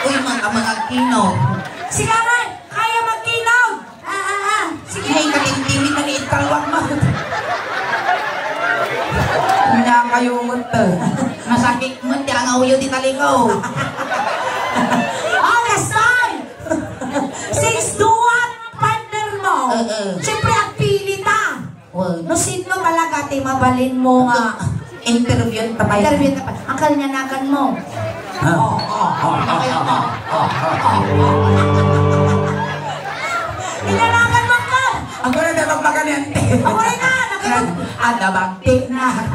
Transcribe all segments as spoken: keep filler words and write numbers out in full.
Uy, mga, mga kinaw. Sige, aray! Kaya magkinaw! Ah, ah, ah! Sige! Ay, katintimit na ni Italwang mo. Kanya kayo mo to. Masakit mo, ti ang uyo di taliko. Oh, last time! Since duwa partner mo, Oo. siyempre, agpili ta. Well, no, sino talaga ti mabalin mo nga Interview ta pa. Interview ta pa. Ang kalnyanakan mo. Ha? Oh, oh, oh, oh, oh, oh, oh. Inanakan mo ko! Ako na dapat maganyan. Ako rin na, naganyan. Ada bagti na.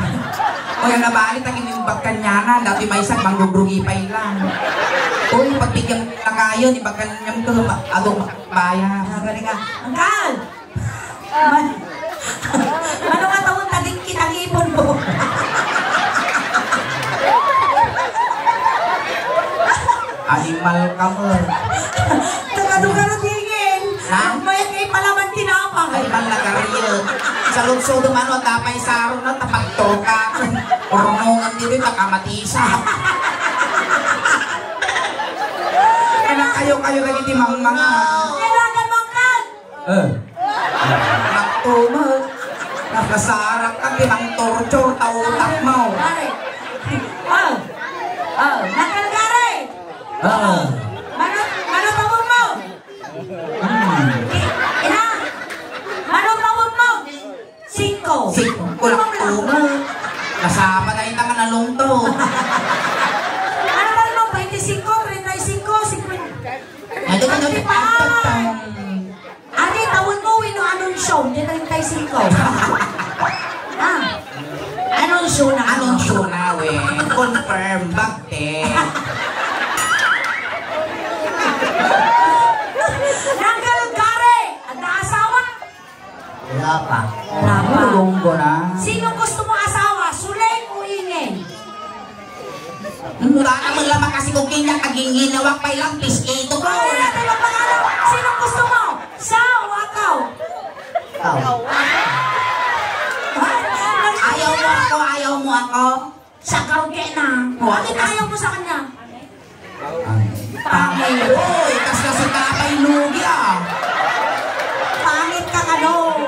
O yan, nabalik ang inyong bagkanyana. Dati may isang manggugrugi pa ilan. Uy, pagbigyan na kayo ni bagkanyang ko, adong bayan. Ah, galing ka. Angkal! Man, ano nga taon taging kitang ipon mo? Animal ka mo. Tagadugarot hingin. Ha? Mayat nga ipalaman tinapang. Ay, man nagariyo. Sa lungsod, mano, tapay saro na, tapagto ka. Urunungan dito, makamatisa. Anak kayo, kayo lagi di mangmanga. Kailangan mangkal. Eh. Naktumo. Nakasarak ka, pinang-torture ta utak mo. Gare. Oh. Oh, nakal gare. Ah. Mano, mano tawag mo? Hmm. Ina, mano tawag mo? Singko. Singko. Kulang tumo. Kasama na itang nalungto. Ano ba, no? Twenty-singko, treinta y cinco, cincuenta. Ano ba, no? Ate pa! Ate, tawon mo, wino anunsyo, di treinta y cinco. Ah, anunsyo na. Anunsyo na, we. Confirm, bagte. Nanggalgare, adda asawa? Wala pa. Wala pa. Lunggo na. Sino gusto mo asawa? Suleng o ingen? Mura ka man lamang kasi kung kinyak, aging ginawak pa ilang piskito ko. Ay, ate, magpangalaw. Sino gusto mo? Siya o ako? Ikaw. Ay, ayaw mo ako, ayaw mo ako. Sa karaoke na. Bakit ayaw mo sa kanya? Pangit. Uy, kas na si Tatay Lugi, ah. Pangit ka, kano?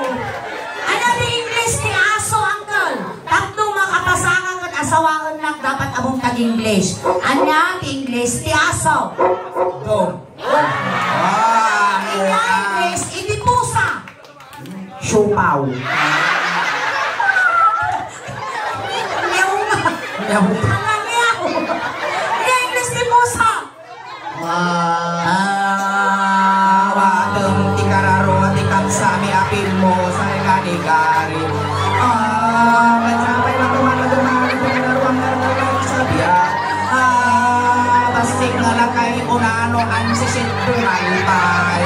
Ano ti English ti aso, uncle? Tapno makapasakan ket asawaennak, dapat ammom ti English. Ania ti English ti aso? Dog. Ah, Ania English iti pusa? Siopaw. Meow. Meow. Ala, meow. English ti pusa. Ah, awatem ti kararo ti kapsami a pimmusay nga ni Gary. Ah, magsapay na tumatag ang mga kararo ang kararo sa biya. Ah, basig nga lakay unano ang sisit bumalbay.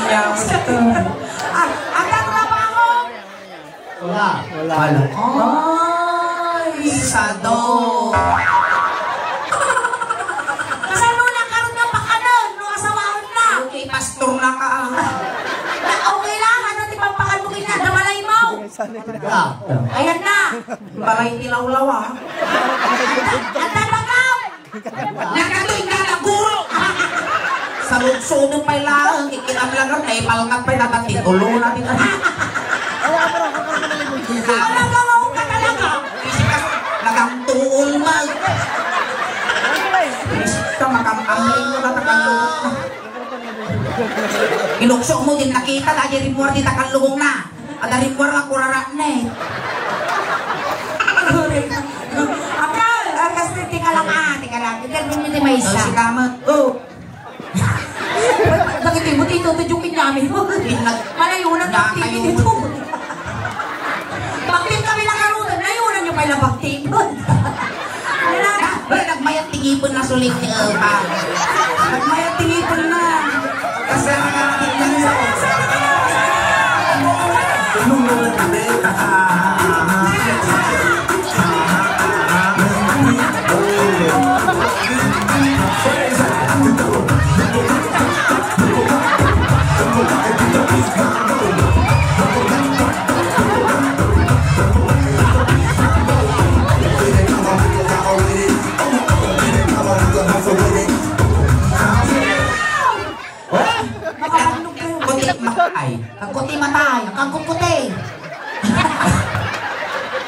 Yaw. Ah, ang tatrabaho. Wala. Wala. Wala. Ay, sado. Kasano na karon nga pakanon no asawaon na? Okay, pastor na ka, ah. Na, okay lang, ano ti pampakan mo kanya? Damalay mo. Wala. Ayan na. Balay ti lawlaw, ah. Ang, ang tatagaw. Nakatoy ka na, guro! Sa lungsod ng pailaang, ikinablagan, naipalngat pa yung natatitulo na din. Talaga, wow ka talaga. Nagang tuol, mag. Basta makamamling mo na tagalog. Ilukso mo din nakita, lagi rin mo di takalugong na. Ada rin mo lang kurara na eh. Akal, ah, kasi tika lang, ah, tika lang. Interview mo di may isa. Oh, si Kamat. Oh. Bakit mo dito, ito yung pinami mo? Malayo na ng T V dito. Bakit kami nakarutan? Layunan nyo pa yung bakti mo. Wala, nagmayat ti ngipon na suling ni Epa. Nagmayat ti ngipon na. Kasi ang ngipon na.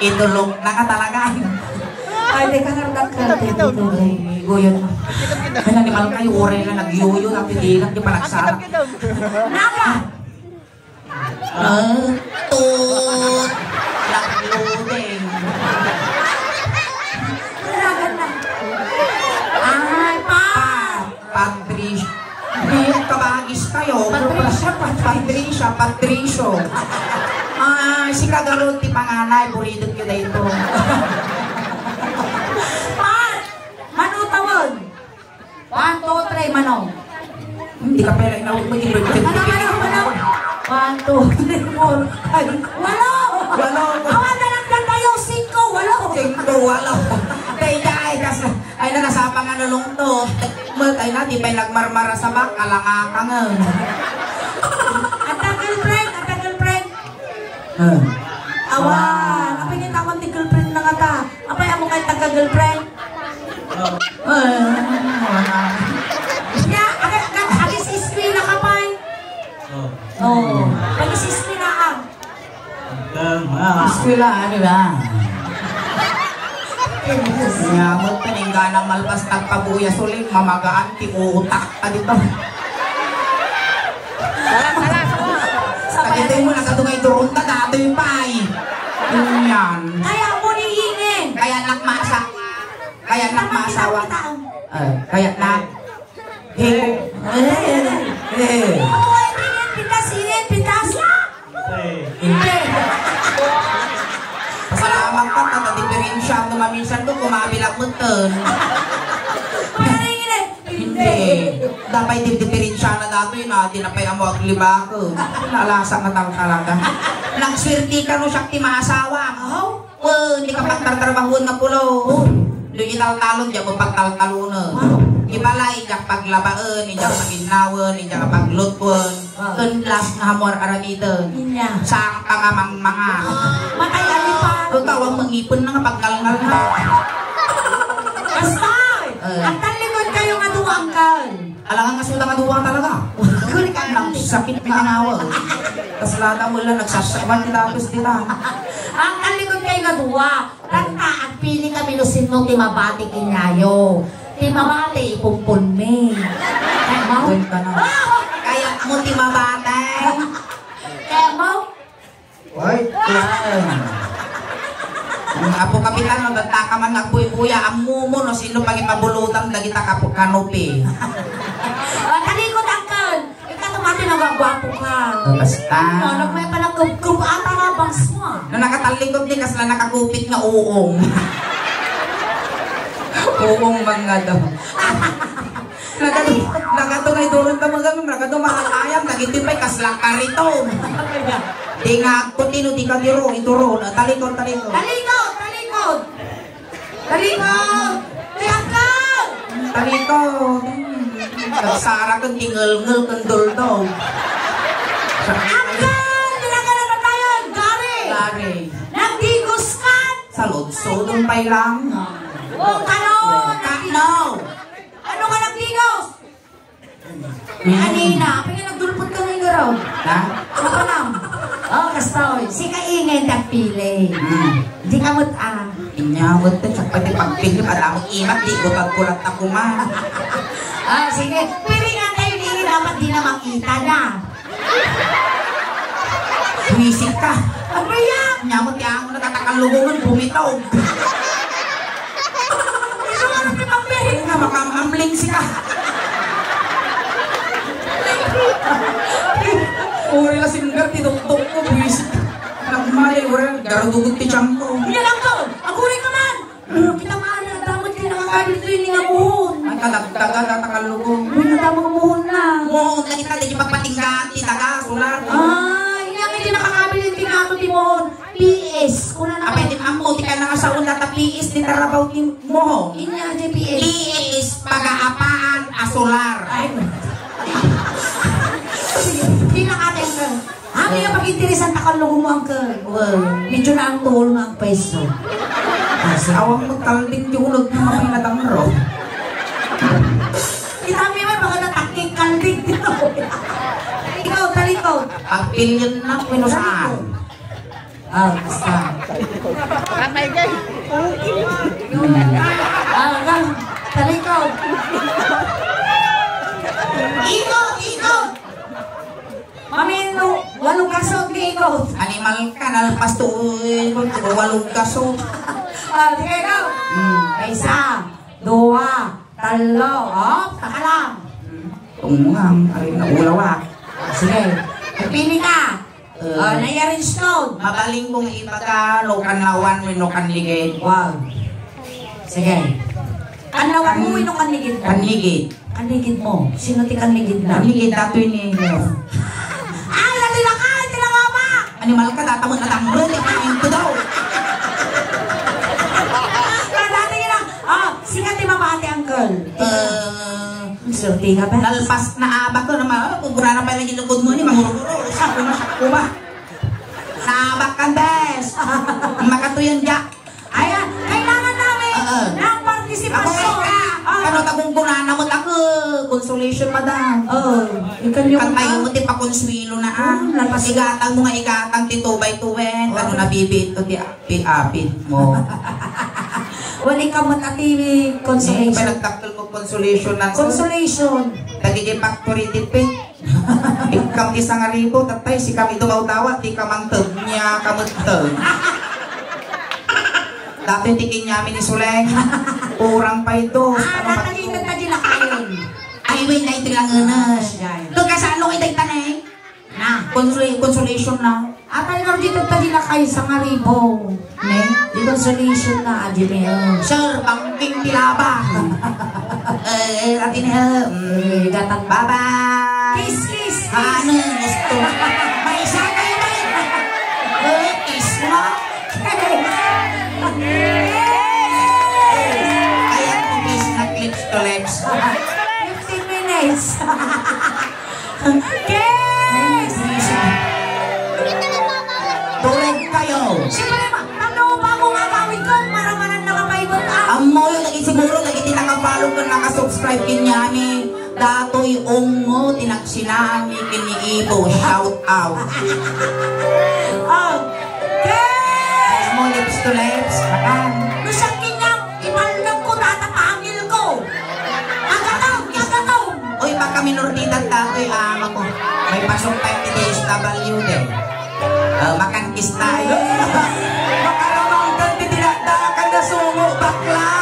Itulog na ka talaga. Ay, di ka nga nagkakita dito, eh. Guyon. Ay, animal kayo, oray na nagyuyo, dati di lang, di pa nagsara. Napa? Ah, tut. Nagluding. Nalagan na. Ay, pa. Patricia. Hindi, kabagis kayo. Patricia, Patricia. Patricia, Patricio. Ah, si Kagarod, ti panganay, buridot ko na ito. Pat! Mano tawon? One, two, three, mano. Hindi ka pala inawag mo yung birthday. Mano, mano, mano. One, two, three, four, five. Walo! Walo. Awan na lang tayo, singko, walo. Singko, walo. Tay, tay, kas-, ay na, nasapa nga nalungto. Mat, ay na, di pa'y nagmarmara sa bak, alangakang. At ang girlfriend, at ang girlfriend. Ah. Awan, apay nga tawag ti girlfriend na nga ta. Apay, amo kay taga-girlfriend? Ah. Ah, wala. Ya, aga, aga, agis eskwela ka pay. Oh. Oh, agis eskwela ka. Tama. Eskwela, ano ba? Nyamot, paningganang malpas tagpabuya suling, mamagaan ti utak ka dito. Sa dito mo nakatungay turun ta dati pa eh. Yan. Kaya mo ni Ingen. Kaya nak masa. Kaya nak masawa. Eh, kaya nak. Eh, eh, eh. Ako ay Ingen, pitas, Ingen, pitas. Hindi. Salamat ka, tata, diferensya mo maminsan ko, kumabilak mo ton. Wala na, Ingen, eh. Hindi. Dapat di diferensya na dati na, di na pa'y amo aglibako. Nalasa na tang talaga. Nagswerte ka no siya ti maasawa. Oh? Wen, di ka pagtartrabahuan nga pulo. Oh. Di italtalon, di ako pagtaltalon. Ah. Di pala, ijak paglabaen, ijak paginnawen, ijak paglutwen. Ah. Ken last nga hamor aramiden. Inya. Saan ka nga mangmanga? Matay, alipan. Ikaw ang mangipon na nga pagngalngal na. Basta! Eh. Ang talikod kayo nga duwangkal. Alangan nga suda nga duwa talaga. Nagsakit nga ang awag. Tas lata mo lang nagsasakban ti datos dita. Ang talikod kay nga duwa, kanta, agpili kami no sino ti mabati kinyayo. Ti mabati, ipumpunmi. Kaya mo? Kaya mo ti mabati. Kaya mo? Ay, kuwan. Ang Apo Kapitan, no, basta ka man nagbuy-buya, ammo mo, no, sino pagipabulutan, dagita kapu-, kanupi. Ah, talikod, angkel. Ikaw, tumati, nagagwapo ka. Oh, basta. No, nagmay pala gub-gub, ata nga bangs mo, ah. No, nakatalikod ni, kasla nakakupit nga uong. Uong man nga daw. Nagadu-, nagadu nga iduron ka, mga, nagadu, mga ayam, dagiti pay, kasla karito. Di nga agkutino, di ka diro, iduro, talikod, talikod. Talikod, talikod. Talikod! Talikod! Talikod. Nagsara ken tingel-ngel ken duldaw. Angkel! Dira ka napatayan! Gari! Gari. Nagdigos ka! Saludsodon pay lang. Oh, kano? Kano? Ano nga nagdigos? Kanina, kaya nagdulpot ka ng garaw. Ha? Ano ka lang? Oh, kastoy. Si kaingay nagpili. Hmm. Di ka mut, ah. Inyawat na, siya pati pagpili, para mo imat, di ko tagkulat na kuma. Ah, sige. Pwede nga tayo, di dapat di na makita na. Buwisit ka. Ano ba yan? Nyamot ka, ang nagkatakalungungan, bumitaw. Ito nga, nagkatabi. Nga, makamamling sika. Uri la singer, ti dokdok ko, buwisit. Nagmali, uri, garudugot ti tiyan ko. Hindi lang to. Aguri ka man. Kita nga, ano, dapat kayo nakakabil ito, hindi nga buhon. Ay, kadagdagan, natakalungo. Uy, nadama ang buhon na. Buhon na kita, di pagpatinggaan, ti taga, sulat. Ah, hindi nga kayo nakakabil yung tingato, ti buhon. P S, kuna na. Apay, di ammo, ti ka nangasaon na ta P S, di tarabaw ti mo. Inya, di P S. P S, pagaapaan a solar. Ay. Pinakatay ka. Ang iya pag-interesan ta kan lugo mo, uncle. Well, medyo na ang tuol nga ang pwesto. Ah, sige. Awang magkalding di ulag na mapinatang ro. Kita mo naman, baka natakking kalding dito. Ikaw, talikod. Pagpilyan na, kung saan. Ah, basta. Apay, gay. Ah, ka. Talikod. Ikot, ikot. Mamino, walong gasot ni ikot. Animal ka, nalpas to, eh, walong gasot. Ah, sige, go. Hmm. Isa, dua, tallo. Oh, taka lang. Tungam, ay, naulaw, ah. Sige. Pili ka. Eh, oh, na-arrange to. Mabalin kong ibaga, no kannawan wenno kanligid. Wow. Sige. Kannawan mo wenno kanligid mo? Kanligid. Kanligid mo. Sino ti kanligid na? Kanligid, datoy ni, ah, dati na ka, dati na ka ba? Animal ka, data mo natanggal, di ka yung kudaw. Dati na. Ah, sino ti mabati, uncle? Eh, Swerte ka, bes. Nalpas na abak ko naman. Oh, kung gurana pa yung ilugod mo, ni manguruguro. Sakuma, sakuma. Naabak ka, bes. Makatuyan, Jack. Ayan, kailangan namin ng partisipasyon. Ako, ka. Ah. Ano, tagung gurana mo, tako? Consolation, madam. Oh, ikaw yung Katayo mo, ti pakonsuelo na, ah. Oh, nalpas. Igatang mo nga, igatang ti two by two, eh. Ano, nabibiit to, ti Pi-, apit mo. Wala ka mo, ati, consolation. Eh, panagdakkel mo consolation na. Consolation. Dagiti factory ti pit. Ikkam ti sangaribo, tatay, si kami dumaw-dawa, ti kamangteg niya, kamagteg. Dati ti kinyami ni Suleng. Kurang pa ito. Ah, ano, natalitan ta di lakayon. Ay, wait, na iti langunan. Ay. Kung kasano, itay tanay? Na, consol-, consolation na. Atay nga dito ta di lakay sangaribo. Ne? Di consolation na, adi ne, oh. Sir, bangking ti laban. Eh, eh, adi ne, eh, mm, gatang baba. Kiss, kiss, kiss. Ano, gusto? May isa kayo, may. Eh, kiss mo? Ayan, kiss na lips to lips. Fifteen minutes. Yes! Turog kayo. Siyempre, ma-, ano pa mo nga gawin ko? Para manan nakapaibot, ah. Ammo yung naging siguro, naging nakapalo ka, nakasubscribe kanya ni Datoy Ungo, tinagsinami, kini Ibo, shout out. Oh, yes! Ammo, lips to lips, akan. Masakit niya. Ibaldag ko, data pangil ko. Agatom, agatom. Uy, baka minor de edad datoy, ah, ama ko. May pasok pa yung D S W D. Ah, makan kiss tayo. Makaramangkan ti dinakdakan na sumo, bakla.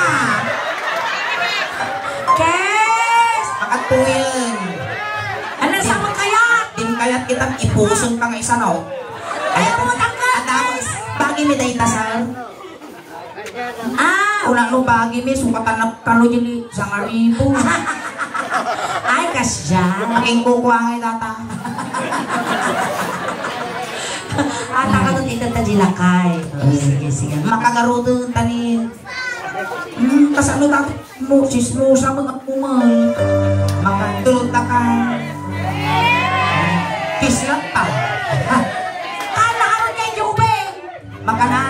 Kes! Makatuyen. Ano sa mo kaya? Din kayat kita, ipuson pa nga isa, no? Ayaw mo tanggal, Kes! Bagi mi dayta, sir. Ah! Kuna no bagi mi, sukatan na kano dili, sangaribo. Ay, kasya. Aking kukuha nga itata. Ata ka doon, ito ta di lakay. Oh, sige, sige. Makagarutong tanin. Hmm, kasano ta? Mo, sismosa, mga kuman. Makadulot na ka. Kislat pa. Kala ka rin kay Jubel. Makana,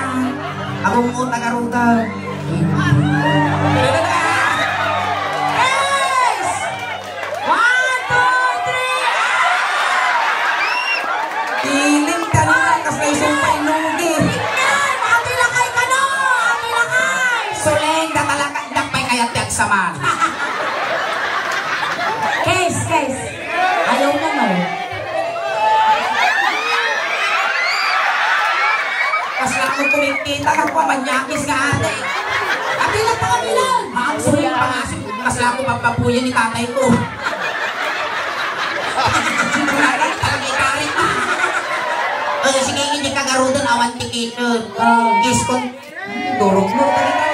agong mo tagarugan. Yes! One, two, three, ah! Ilim ka na, kas may sumpay lugi. Yan! Ati lakay ka, no? Ati lakay! Suleng, datalakan, dakpay kayat ti agsaman. Kes, kes. Ayaw na, no? Kasla mo kumikita ka pa, manyakis nga ate. Ate, nagpakamilan. Ma'am, sulit pa nga si kasla ko, papapuyan ni tatay ko. Talaga itarik na. Eh, sige, hindi ka garudan, awan tikitan. Ah, kiss ko. Turog mo, talaga.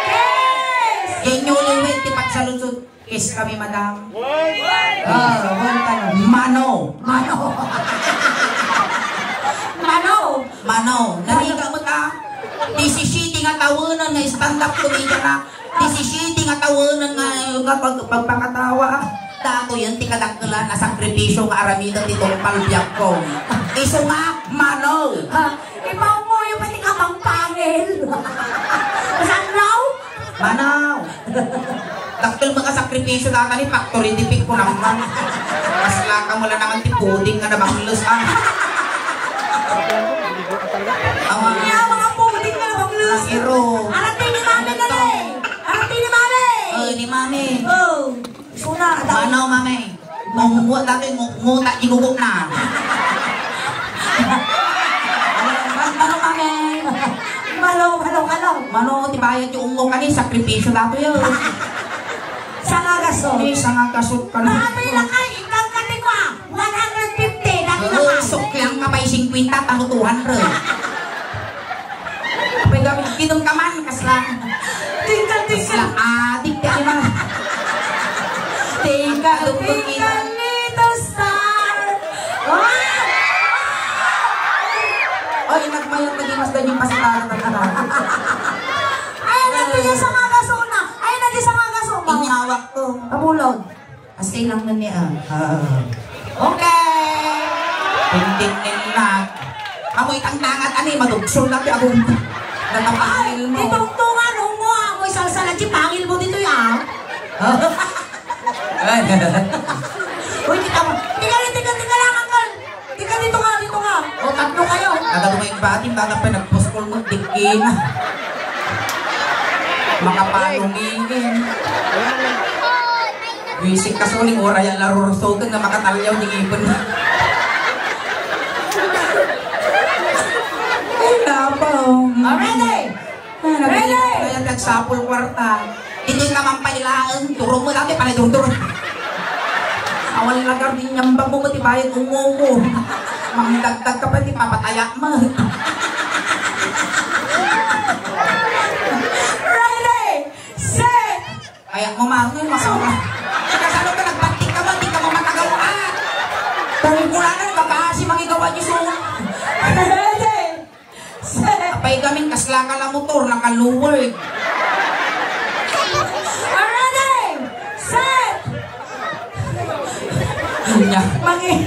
Yes! Yan yung liwit, ti pagsaludsod. Kiss kami, madam. Ah, wala ka na. Mano. Mano. Mano. Mano. Nariga mo ta? Disisiete nga tawenan nga stand-up comedian na. Disisiete nga tawenan nga, nga pag-, pagpakatawa. Dato yan, ti kadakkelan na sakripisyo nga aramida ti tungpal biag ko. Isu nga, mano. Ha? Ipaungoyo pati ka pang pangil. Saan raw? Manaw! Dakkel mga sakripisyo data ni factory, di pigko naman. Mas laka mo lang naman ti puding nga nabanglos, ah. Awa. Kaya mga Mano, mami? Ngungo datoy, ngungo ta igugok na. Mano, mami? Mano, mano, mano? Mano, ti bayad ti ungo kani, sakripisyo datoy, oh. Sangagaso. Ni sangagaso ka na. Mami, lakay, ingkang ka ti kua. One hundred fifty, dati na. Oh, suklang nga pay singkwenta, tano two hundred. Apay gami, kinum ka man, kasla. Tingkal, tingkal. Kasla, adik, di man. Tingkal, tingkal, little star. Ah! Oy, nagmayat na di mas danyang pasitaran na ka. Ay, nagpili sa mga gasona. Ay, nagpili sa mga gasona. Inyawak ko. Abulog. Asay lang man niya, ah. Ah. Okay! Tintinninak. Amoy tangtangan, ani, madugsul na ti agum. Natapangil mo. Ay, itungtungan, ungo, amoy salsala, ti pangil mo ditoy, ah. Uy, kita mo. Tika, tika, tika lang, uncle. Tika, dito ka, dito ka. O, tatlo kayo. Kada tumaing bating, baka pa nagpuskol mo, dikin. Makapalungigin. Wisik ka suling, ora yan, larursugan nga makatalyaw, di ngipin. Ay, napaw. Already. Ready! Kaya nagsapol kwarta. Hindi naman pailaen. Turong mo dati, panay durdur. Awal lagar din yung bag mo, ti bayad ungo mo. Mangdagdag ka pa, ti papatayak mo. Ready! Set! Kaya mo, mangin, masama. Kasano ka nagbatik ka ba? Di ka mamatagaw, ah! Tungkulanan, kakasi, mangigawa niyo, so. Ready! Set! Apay gamin, kasla ka la motor, nakaluwag. Ready! Set! Anya? Mangi-,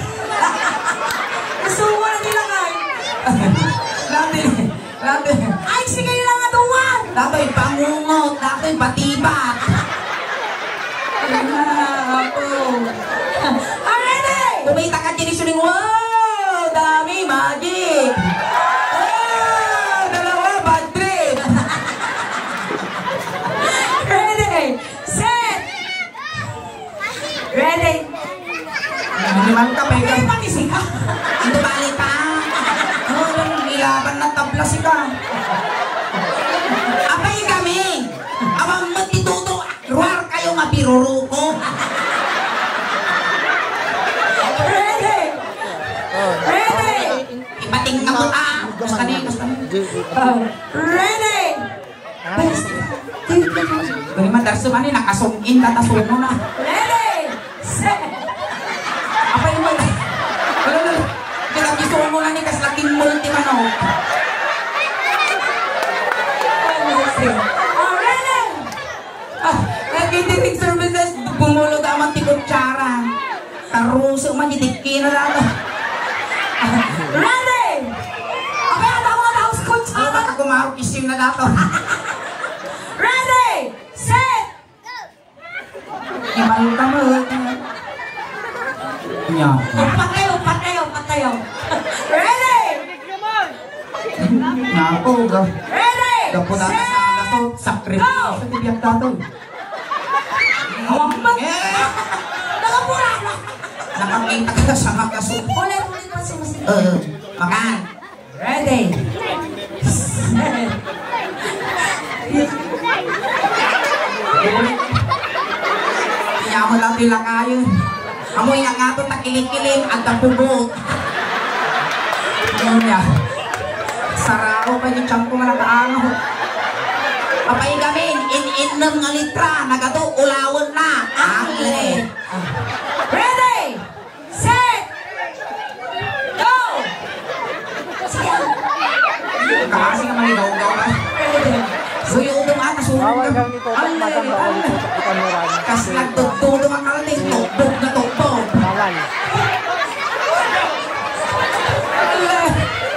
Isuwa na nila kay. Dati, dati. Ay, sige lang nga duwan! Datoy pangungot, datoy batibat. Ah, apo. Already! Kumita ka dyan, isuling, wow! Dami, magic! Ah, dalawa, bad trip! Ready, set! Ready? Animal ka, pwede. Ay, pati sika. Ito balik pa. Oh, ilaban na tabla sika. Apay kami. Awang mo ti tuto. Ruar kayo nga piruruko. Ready? Ready? Ipating na mo, ah. Gusto ni, gusto ni. Oh. Ready? Bes. Gani man, darso man, eh, nakasungin, tatasuno na. Ready? Set. Apay mo. Wala na. Pinagisuno na ni kas laking multi manok. Oh, ready? Ah, nagkitiring services, bumulog amat ti kutsara. Taruso man, di kina dato. Ready? Abay, ang tao, ang tao, sa kutsara. Ay, baka kumaro, kisim na dato. Ready? Set! Imal ka mo. Nya. Upat kayo, upat kayo, upat kayo. Ready? Naku, ga-, Ready? Gapu na Set! Sa alas, oh, sakripisyo Go! Ti biyak dato. Awang ba? Eh! Nakapura na. Nakakita ka sa mga kasu-, Ulit, ulit pa sumasagot. Eh, makan. Ready? Set. Kaya mo lang pila kayo. Amoy nga nga to, takilikili, at tapubo. Ano niya? Sarao pa yung tiyan ko, malakaano. Papaigamin, in-innem nga litra, nagato, ulawen na. Ang lit. Ready? Set! Go! Kasi nga maligaw-gaw ka. Suyo ko nga, nasunog ka. Bawal kang ito, Ay, matanda ay. Ulit sa kapanuran. Kas nagtutudong ang kalding, tukbog na tukbog. Bawal.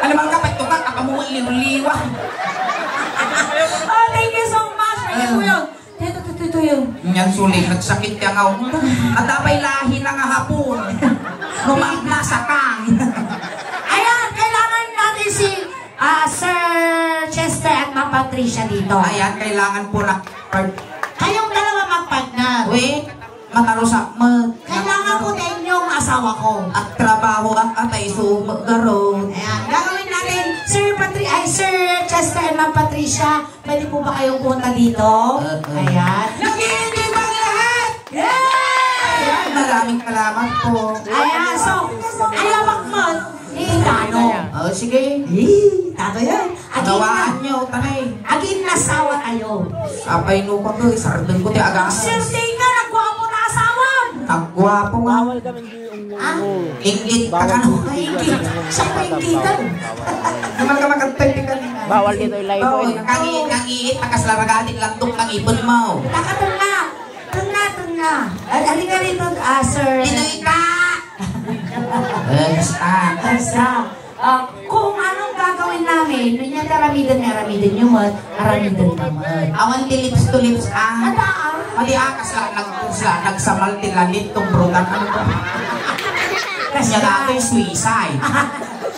Ano man ka, pagtuka, kapamuha, liwa-liwa. Oh, thank you so much. Thank you, Ah. Kuya. Ito, ito, ito, ito yun. Nyan sulit, nagsakit ka nga. At apay lahi na nga hapon. Lumag na sa kang. Ayan, kailangan natin si, ah, Sir Chester at Ma'am Patricia dito. Ayan, kailangan po na. Kayong dalawa mag-partner. Wait. Matarusak met. Kailangan ko ta inyong asawa ko. Agtrabaho ak, atay sumek garud. Ayan, gagawin natin. Sir Patri-, ay, Sir Chester and Ma'am Patricia, pwede po ba kayong pumunta dito? Oo. Ayan. Nag-iintindihan lahat! Yay! Ayan, maraming salamat po. Ayan, so, ayaw makmat. Eh, tano. Oh, sige. Eh, tato yan. Agin na, Gawaan niyo, tanay. Agin na asawa tayo. Apay no ko to, isardeng ko ti agas. Sir, tingnan, nagwapo na asawa. Nagwapo nga. Bawal kami di Ah? Inggit ka, ano? Ay, inggit. Siya pa inggitan. Naman ka makagpay ka. Bawal dito yung live. Bawal. Kangi-, kangiit, takas laragatin lang tong kangipon mo. Taka, tunga. Tunga, tunga. Ay, halika rito, ah, sir. Dito ka! Eh, basta. Basta. Ah, kung anong gagawin namin, no niya aramiden, aramiden niyo met, aramiden ka met. Awan ti lips to lips, ah. Ada, ah. Adi, ah, kasla, nag-, kasla, nagsamal ti langit tong brutal. Ano to? Kasi Kanya na ito'y suicide.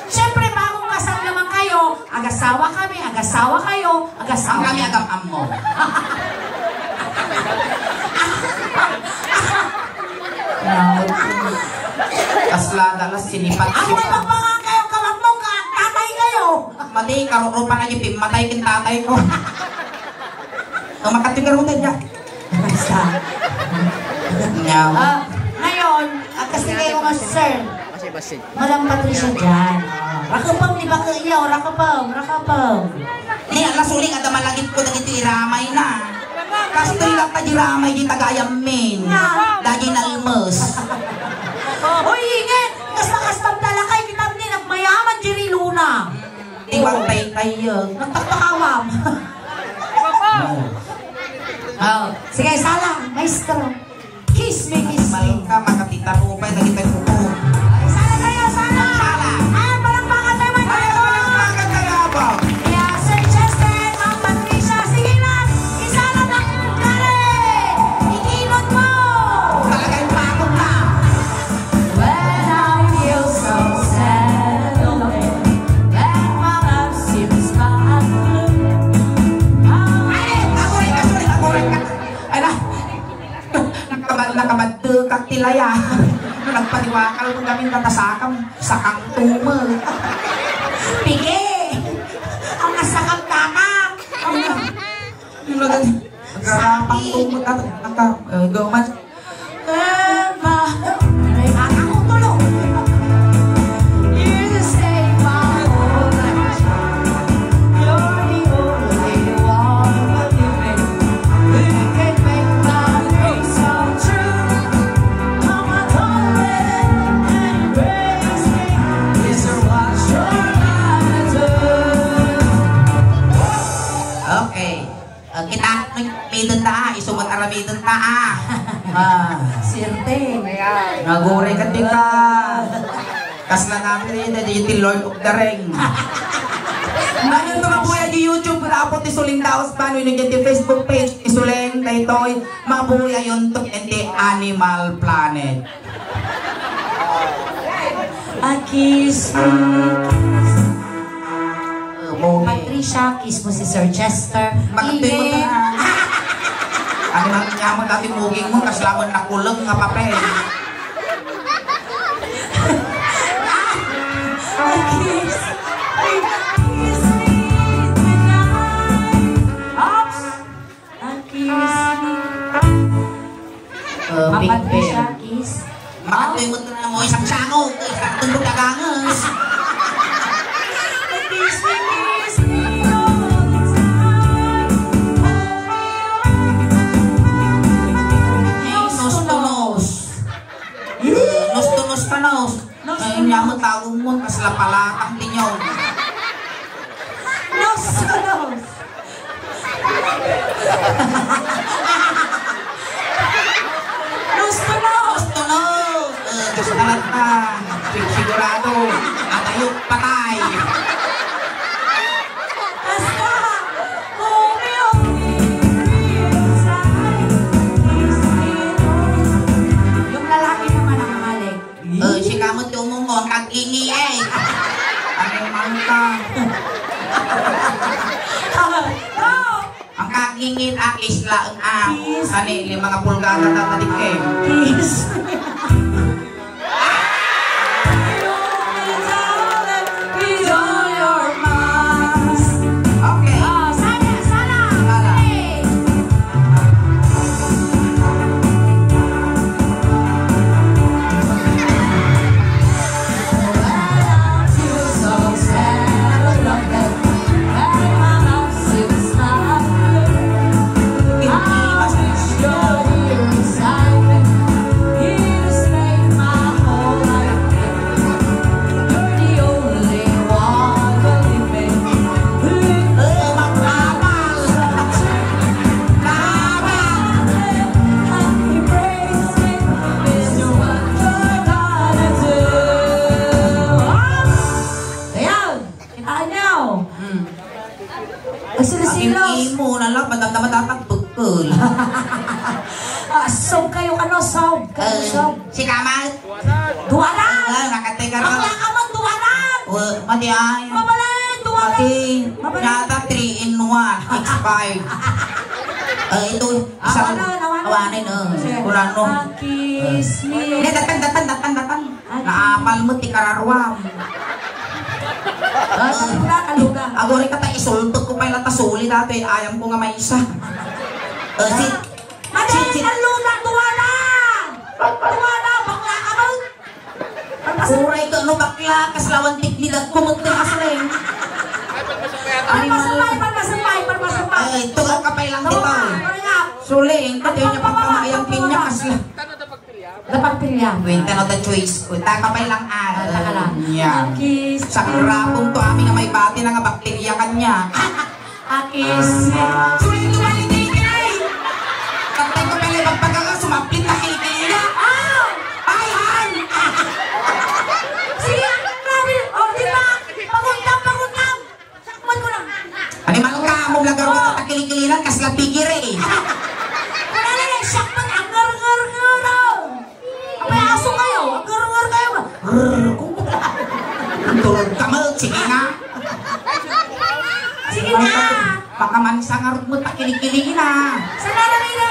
Siyempre, bagong kasal naman kayo, agasawa kami, agasawa kayo, agasawa. Ang kami agam-am mo. Kasla, dalas, sinipat. Ako ay pagpangan kayo, kamat mo, ka, tatay kayo. Mati, karurupa na yung pimmatay kin tatay ko. Ang makatigarutan niya. Basta. Ngaw. Ah, ngayon, at kasi kayo nga, sir. Madam Patricia dyan. Ah, rakapang ni Bakit niya, o rakapang, rakapang. Ni, ala, suling, ada malagip ko dagiti iramay na. Kastoy lang ta di ramay di tagayam min. Nga. Dagi nalmes. Uy, ingit! Kas makastab talakay, kitam ni nagmayaman, Jerry Luna. Di ba, tay, tay, uh, Nagpakpakawam. Oh. Oh, sige, sala, maestro. Kiss me, kiss me. Balik ka, makapita mo pa, dagiti kuko. Sala tayo, sala. Sala. Ay, palakpakan tayo, mga Ay, palakpakan tayo, abang. Kaya, Sir Justin, Ma'am Patricia, sige na. Isala na ang kare. Ikinot mo. Talagang pagod na. When I feel so sad and lonely, when my life seems but blue. Ay, aguray ka, sorry, aguray ka. Ay, na. Nakabad-, nakabadekak ti laya. Nagpadiwakal ko kami natasakam, sakang tumo. Pigi! Ang nasakam takak! Ang nagad-, nagarapang tumo, tat-, ata, eh, gaman. Ema, ay, akong tulo. You save my whole life. You're the only one for me. You can make my dreams come true. Come on, darling, and embrace me. Is what your life do. Okay. Ah, kita, aramiden ta, ah. Isu met aramiden ta, ah. Ah. Sirte. Naguray ka, di ka. Kasla namin, eh, di ti Lord of the Ring. Ngayon, mga buya di YouTube, apo ti Suling Daos Band, wenno di Facebook page, ti Suling, daytoy, mabuya yun to, and the Animal Planet. A kiss me, kiss me. Patricia, kiss mo si Sir Chester. Bakit di mo Ingay. Ano man nga mo dati muging mo, kasla mo nakulong nga papel. A kiss, kiss me tonight. Oops. A kiss me. Uh, Papa Big Trisha, Ben. Kiss. Makatuy mo na mo isang sango, isang tundog aganges. A kiss me, kiss me all the time. Hey, nos to nos. Nos to nos pa nos. Ay, nya mo tawag mo, kas lapalatang tinyo. Nos to nos. Nos to nos! Nos to nos! Eh, gusto na lang na. Sig-, sigurado. Atayo, patay. Basta, kung may only real time, please be known. Yung lalaki naman ang halik. Eh, si kamot yung mungong, kag ini eh. Ingin a kiss laeng a. Kiss. Ani, lima nga pulgada ta, ta, di, eh. Kiss. Okay. Ah, sana, sana. Sana. Okay. Ayan! Kitaan niyo? Hmm. Ang silisilos. Aking imo na lang, madamdama dapat bukol. Ah, sob kayo, ano, sob? Kayo, eh, sob. Si Kamal? Duaran! Ah, nakateka ka. Bakla ka man, duaran! Wa, madi ay. Mabalay, duaran! Madi. Mabalay. Yata three in one, expired. Eh, ito, ah, isang wala, nawala. Awanin, eh. Sige. Kurano? Ah, kiss me. Hindi, datan, datan, datan, datan. Naapal mo ti kararuam. Ah, kaluga, kaluga. Agori ka ta isulpek ko pay la ta suli dati, ayam ko nga maysa. Eh, si, Madi, si, si, kaluga, duwala! Duwala, bakla ka ba? Uray ka no bakla, kaslawan dignidad ko, magdeng asleng. Palpasapay, palpasapay, palpasapay. Ay, tugaw ka pay lang dito. Tugaw ka, hurry up. Suling, pati yung pagkamayang pinya, kasla. Napagpilya. Wait, ano the choice ko? Taka pa lang, ah. Ah, taka lang. Yeah. Kiss. Sa karapon to, amin nga may bati na nga bakterya kanya. A kiss. Sulit ko balik kay kay. Kaptay ko pala magpagaga, sumapit na kay kay na. Ah! Ay, ay! Sige, grabe. Oh, di ba? Paguntam, paguntam. Sakman ko lang. Animal ka, mo vlogger ko, ah, takilikilinan, kasla pigir eh. Wala na lang, sakman, ang ngar-ngar-ngar, oh. Apay, aso kayo, ang ngar-ngar kayo ba? Grrr. Tulog ka mo, sige nga. Sige na. Baka man sa ngarod mo, takilikilina. Sa nalaman na,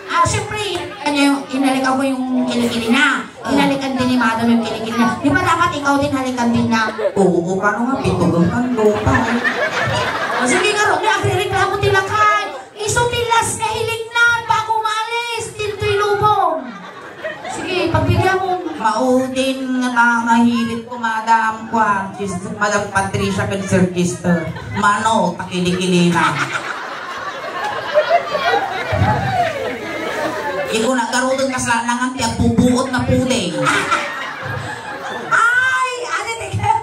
ah, siyempre, kanya yung, inalikan mo yung kilikili na. Hinalikan din ni Madam yung kilikili niya. Di ba dapat ikaw din halikan din niya? Oo, paano nga? Pitugang kang lupa, eh. O, sige nga, Rodney, agrereklamo ti lakay. Isu ti last nga hiling na bago umalis, tiltoy lubong. Sige, pagbigyan mo. Maudin nga tanga hilit ko, Madam Kwan, Madam Patricia, kag Sir Kester. Mano, takilikili na. Ikaw na, garudon ka sa lanangan, ti agbubuot na puding. Ay, ano ni ka?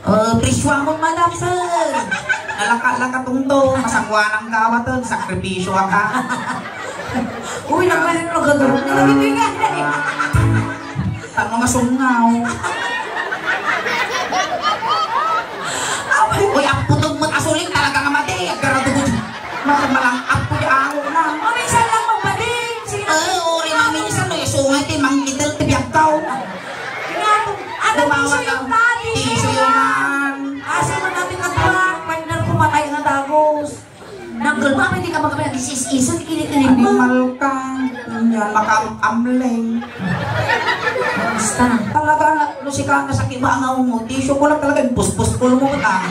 Eh, presyo mo, madam, sir. Nalaka-laka tungto, masanguanang kawatan, sakripisyo ka. Uy, nagmahal na gadurot na nagbibigay. Tano nga sungaw. Uy, aputog mo, asuling talaga nga mati. Agkaradugod. Makamalangap ko di ako na. O, minsan lang magpadi. Sige na. Ay, uri, maminsan, no, isungay, ti manggitel, ti biyagkaw. Ano, tissue yung tadi. Tissue yan. Kasi mo natin nagpa, partner ko, matay na dagos. Nanggol mo, pwede ka magkapit, isis-isan, kinikilig mo. Animal ka. Yan, makaamling. Basta. Talaga, Lucy, ka, nasakit ba ang mo? Tissue ko lang talaga, yung puspos ko mo, ah.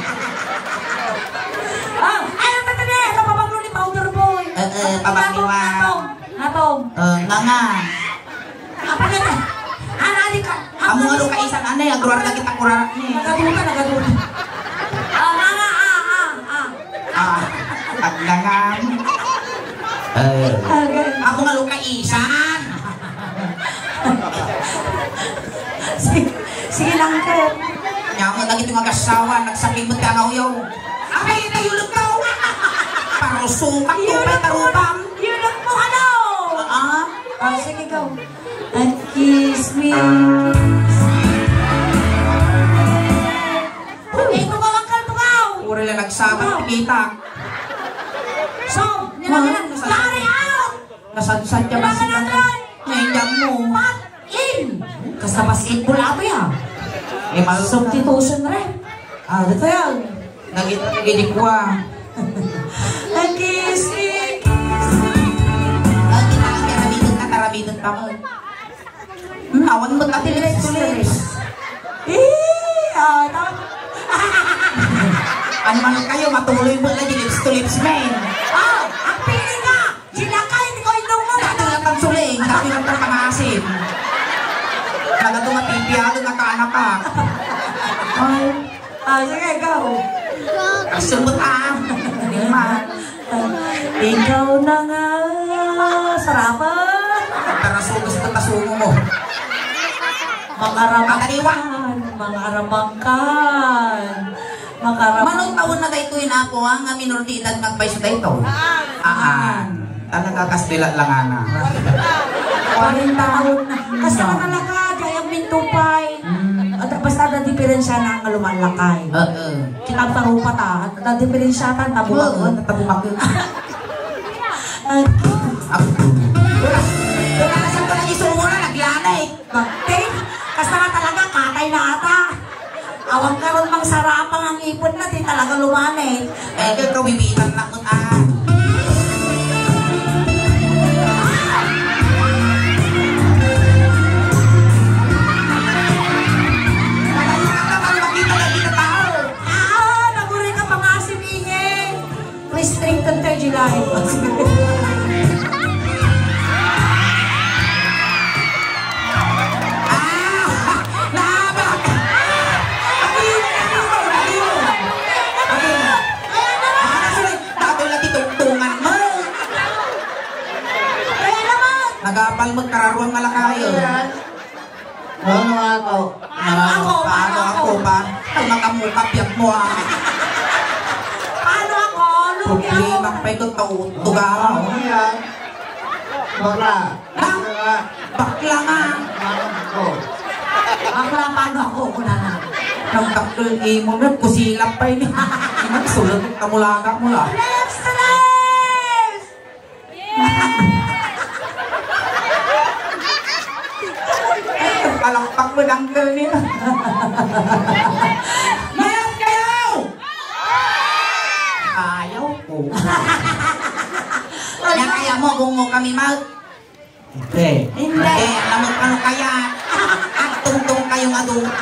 Ah, ay, ang tatanda, ito, pabanglo ni Powder Boy. Eh, eh, pabanglo, ah. Natong, natong. Eh, nga nga. Apa ka na? Ana, di ka. Amo nga luka isan anay, agruar na kita kurara ni. Nagaduta, nagaduta. Ah, nga, nga, ah, ah, ah. Ah, agdangan. Eh, agay. Amo nga luka isan. Sige, sige lang, Kurt. Nya mo, dagiti nga agasawa, nagsakit mo ti angawyaw. Apay, ita, yulog ka, oh. Parusukan ko, pay tarupam. Yulog mo, ano? Ah? Ah, sige, go. And kiss me, kiss me. Uy, tugaw, angkal, tugaw. Puro lang nagsabat, tugaw. Kita. So, nilagyan. Pare, out! Nasadsad ka ba sila? Naiinggam mo. Pat in! Kasta basketball ato ya. Eh, mal- Substitution, re. Ah, dito yan. Nagit-, nagidikwa. Nag-kiss me. Tama. Hmm, awan met ti lips to lips. Eh, ah, tama. Ano man kayo, matuloy mo lagi lips to lips, men. Ah, ang pili nga, di lakay, di ko inom mo. Dati lang pang suling, dati lang pang pamasin. Nagato nga pipialo, nakaanakak. Ay. Ah, sige, go. Kasubot, ah. Lima. Ikaw na nga, sarapan. Para sugas ka, tasungo mo. Makaramakkan, makaramangkan. Makaramang- Manong taon na daytoy na ako, ah, nga minor de edad nga agpayso daytoy? Aan. Talaga, kas dila lang, ana. Kwarenta taon na. Kasta ka talaga, di ay agmintupay. Mm. At basta na diferensya na nga lumalakay. Oo. Kita ang parupa ta, at na diferensya ta, tabuak. Oo, tabuak. Ay. Ako. Wala. Wala sa pala isumo na, naglanay. Bakit? Kasta ka talaga, katay na ata. Awan karon mang sarapang ang ipon na, di talaga lumanay. Eh, kay kawiwitan na ko, ah. Nakahirap na, para makita na kita tao. Ah, naguri ka pangasim, ingay. Restricted kay July. Ah! Nabak! Agi! Agi! Agi! Ah, sorry. Dato lagi tungtungan mo. Kaya naman. Nagapal mo, kararuan nga lang kayo. Ano nga ako? Paano ako? Paano ako pa? Tumatam mo, kapyat mo, ah. Paano ako? Lugi ako. Problema pa ito, tau-, tugara, oh. Ano yan? Bakla. Ha? Bakla. Bakla nga. Paano ako? Bakla, paano ako? Kuna na. Nagdakkel imo na, kusilap pa ini. Imo, sulat, kamulaga mo lang. Lips to lips! Palakpak mo, dangkel niya. Mayat kayo! Ayaw ko. Kaya, kaya mo, gungo kami, mag- Hindi. Hindi. Eh, alam mo kano kaya? Agtungtong kayo nga duwa.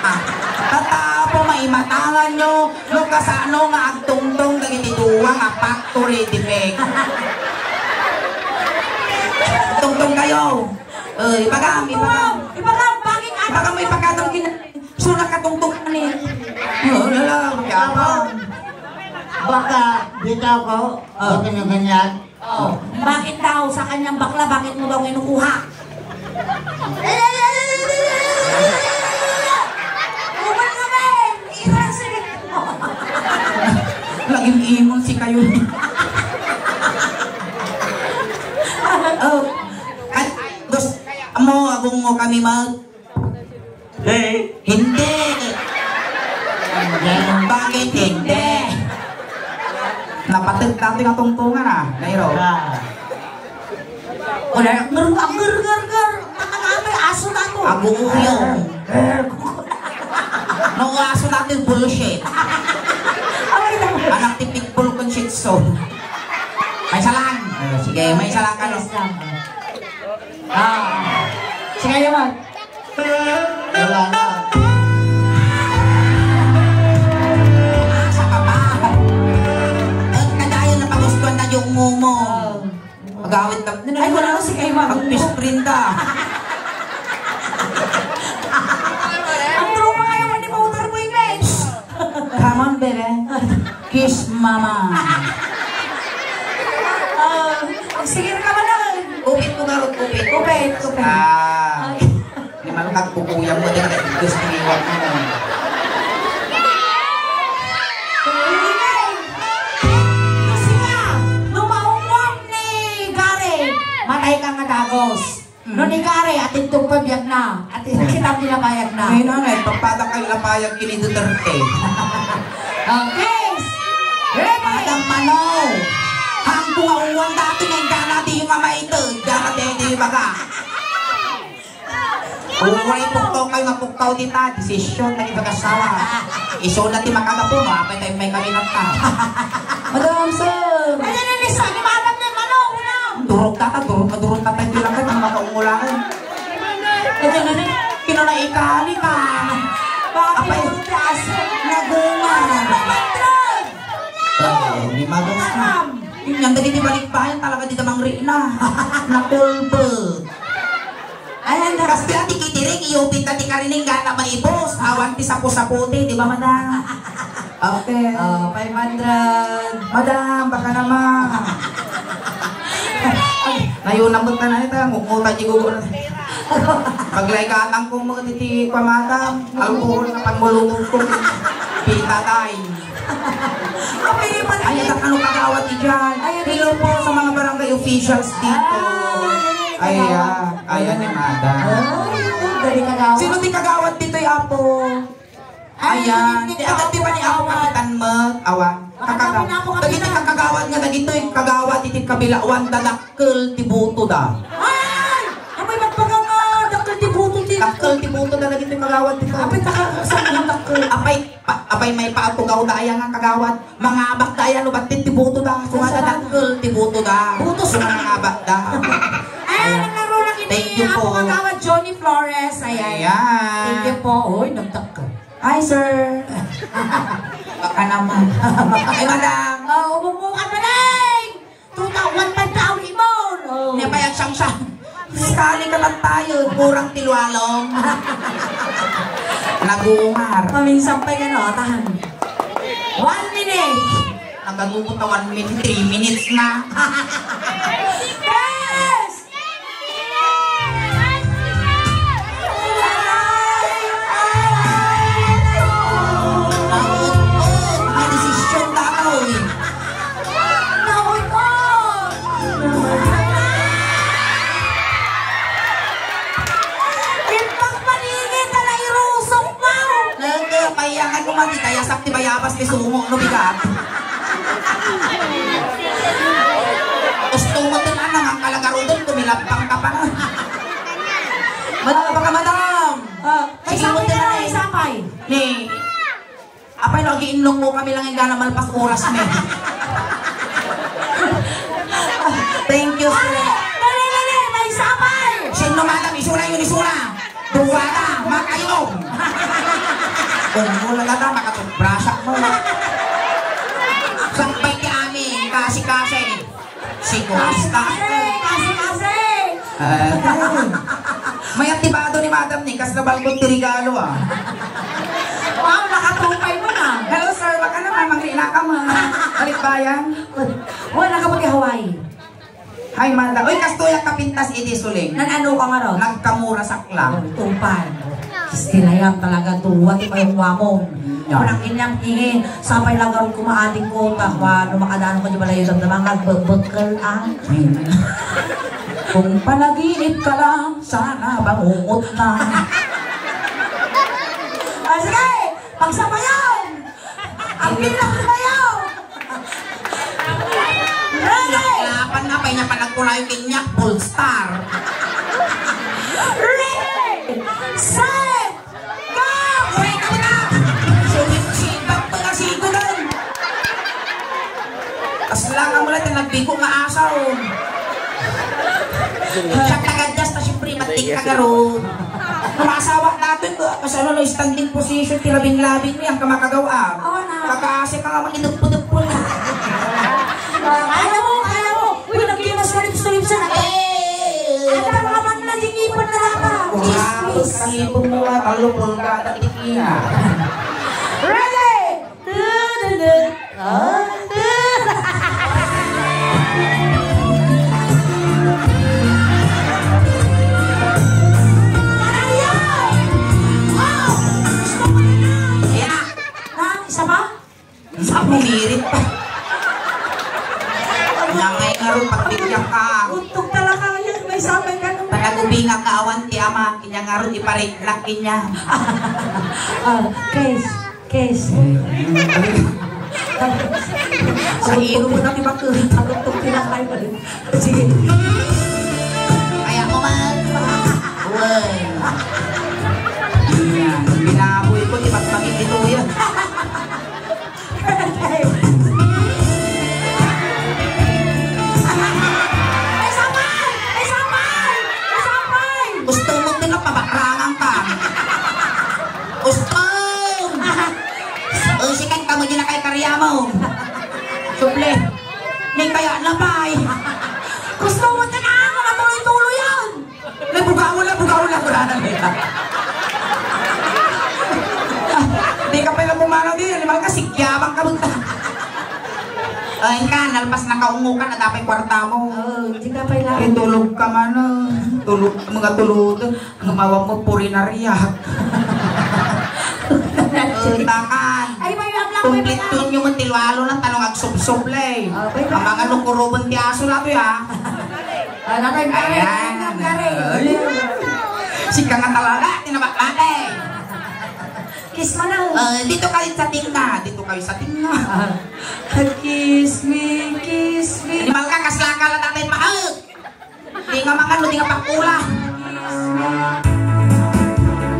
Tatapo, maimatangan nyo, no kasano nga agtungtong dagiti duwa nga factory defect. Agtungtong kayo. Eh, ibagam, ibagam. Ibagam, bakit? Ibagam mo, ibagam, kin-, suna katungtong ni. Oh, lala, magyabang. Baka, dito ako, Ah. Bakit na ganyan? Oh, bakit daw sa kanyang bakla, bakit mo daw kinukuha? Uban ka, Ben! Iran, sige. Laging imon si kayo. Oh, at, gusto mo, abong mo kami mag- Eh? Hindi. Bakit hindi? Napatid dati nga tungtungan, ah, Nairo. Ah. Wala, ngar-, ang ngar-, ngar-, ngar-, ang aso na to. Ang uuyong. No, aso na to, bullshit. Anak ti pitbull kun Shih Tzu. May salang. Eh, sige, may salang ka, no? Yes, lang. Ah. Sige, naman. Wala na. Asa ka pa? Ang kadayon na pagustuhan na yung mumo. Oh. Mag-awit na. Ay, wala na si Kay Ma'am. Mag-best friend ka. Ang tropa kayo, hindi pa utar mo yung guys. Come on, baby. Kiss mama. Ah, sige na naman na. Upit mo nga ron, upit. Upit, upit. Ah. Ay. Di man kagpupuyang mo, di ka gusto iwan mo. Kasi nga, no maungwam ni Gary, matay ka nga dagos. No ni Gary, atid tong pabiag na. Atid kita pinabayag na. Ngayon na, eh, pagpada kayo lapayag kini Duterte. Okay. Ready? Madam Mano, hangko nga ungwam dati nga ingkana di nga maited, dara di, di baga. Uray puktaw kayo nga puktaw dita, desisyon na ipagasawa. Iso na ti makagapo, no? Apay tayo may kami nagta. Madam, sir. Ay, ay, ay, ay, sa, ni Madam, ni Mano, una. Durog tata, durog na durog tata, hindi lang kayo, ang makaungulakan. Yun yan, dagiti balikbayan talaga dida mangrikna. Nakulbet. Ayan, da- Kas ti ati kitiring, iyupit na ti karining gana maibos. Awan ti sapu-saputi, di ba, madam? Okay. Oh, five hundred. Madam, baka naman. Ay, nayunam mo tanan ita, ngukngutan ti gugo na. Paglaykatan ko mo diti pamatam, alcohol na pagmulungog ko. Pita tayo. Ay, anak, ano kagawad ti dyan? Hello po sa mga barangay officials dito. Ah, ayan, ayan ni madam. Ay, ito, dali kagawad. Sino ti kagawad dito, apo? Ayan, ti agad ti ba ni Apo Kapitan Mek? Awan. Kakagawad. Dagiti kakagawad nga dagitoy, kagawad iti kabilawan, dadakkel ti buto da. Ay! Amay magpagang, ah, dakkel ti buto ti Dakkel ti buto da dagitoy kagawad dito. Apay, taka-, saan ang dakkel? Apay, pa, apay may paatugaw da aya nga kagawad. Mangabak da aya no battit ti buto da. Sumada dakkel ti buto da. Buto sa mangabak da. Ayan, naglaro lang ini. Thank you po. Apo Kagawad Johnny Flores. Ayan. Ayan. Thank you po. Uy, nagdakkel. Hi, sir. Baka naman. Ay, madam. Oh, umumukan pa lang. Two thousand, one five thousand mo. Oh. Niya pa yung siyang siya. Sakali ka lang tayo, kurang tilualong. Nagumar. Paminsan pa yan, oh, tahan. One minute. Nagagumot na one minute, three minutes na. Yes! May desisyon tayo eh. Ipagpaligid ka na irusok mo! Nagkapayangan mo man, di kaya sak ti bayabas ti sumo no bigat. Gusto mo din, ano, ang kalagarudon, kumilabang ka pa na. Madam, baka madam. Ah, may Sige mo sapay din, ka na, ano. May sapay. Ni, apay, no, agiinlong mo kami lang yung gana malpas oras, me. Thank you, sir. Dali, dali, may sapay. Sino, madam, isuna yun, isuna. Duwara, makayo. Kung mula na ta, makatutbrush mo. Sampay ti amin, kasi-kasi. Si Costa. Kasi, kasi. Eh, may aktibado ni madam ni, kas nabalkot ti regalo, ah. Wow, nakatupay mo na. Hello, sir. Baka naman, mangrinaka mo. Balikbayan. Wala ka pag-Hawaii. Hi, Manda. Uy, kastoy ang kapintas iti suling. Nan-ano ka nga ron? Nagkamura sakla. Oh, tupan. Istilayam talaga, tuwa, ti payong wamon. Yeah. Ako nang inyam, ihi, sapay lang garod kumaadik ko, ta, wa, no makadaan ko, di ba, layo, damdama, nga, bebekkel, ah. Hmm. Kung panaginip ka lang, sana bangungot na. Ah, sige! Pagsabayan! Ang pinakabayaw! Ready! Lapan na, pay niya panagkulayo kanya, full star. Ready! Set! Go! Wait, ako na! Sumipsipag pa kasi ko doon. Kasla nga mula, tinagbigo nga asaw. Siya taga-adjust na, siyempre, matik ka garo. Ang asawa natin, kasano na standing position, ti labing-labing ni, ang kamakagawa. Oo na. Kakaasi ka nga, magidugpo-dugpo na. Kaya mo, kaya mo. Uy, nagkimas ka, lips to lips, ah. Eh. Ang tama naman na, di ngipon na lang, ah. Wow, chismis. Sa ngipon mo, ah, talo, pulgada, tikina. Ready? Tududut. Oh, tududut. Aray, ay! Wow! Gusto ko na na. Kaya, ha? Isa pa? Sa pumirit pa. Nangay nga ron, pagbigyan ka. Untog talaga yan. May sabay ka nung Talagubi nga kaawan ti ama, kanya nga ron, iparik na kanya. Ah, case. Case. Sa iro mo na ti bakit? Takot ko kinakay mo. Sige. Kaya ko man. Uy. Yan. Binaboy ko, di ba bakit ito yan? Ay, sabay! Ay, sabay! Ay, sabay! Gusto mo din ang pabakrangan ka? Gusto! O, sikat ka mo din na kay karya mo. Suple. Di ka pay la pumanaw di, animal ka, sigyabang ka, buta. Ay ka, nalpas na kaungo ka, nadapay kwarta mo. Oo, di ka pay la. Ay, tulog ka man, ah. Tulog, mga tulog. Ang mawag mo, purinarya. Ay, bakan. Ay, may lablak, may Kumplito lablak. Nyo man, tilwalo na, tanong agsubsob, lay. Ah, may Ang mga lablak. Lukuruban ti aso na to, ya. Ah, natay, Ayan. Natay, natay. Ay. Sika nga talaga, tinabak natin. Kiss mo na. Ah, dito kayo sa tingna, dito kayo sa tingna. Ah. Kiss me, kiss me. Animal ka, kasla ka lang, tatay, mahal. Di nga makano, di nga pakula.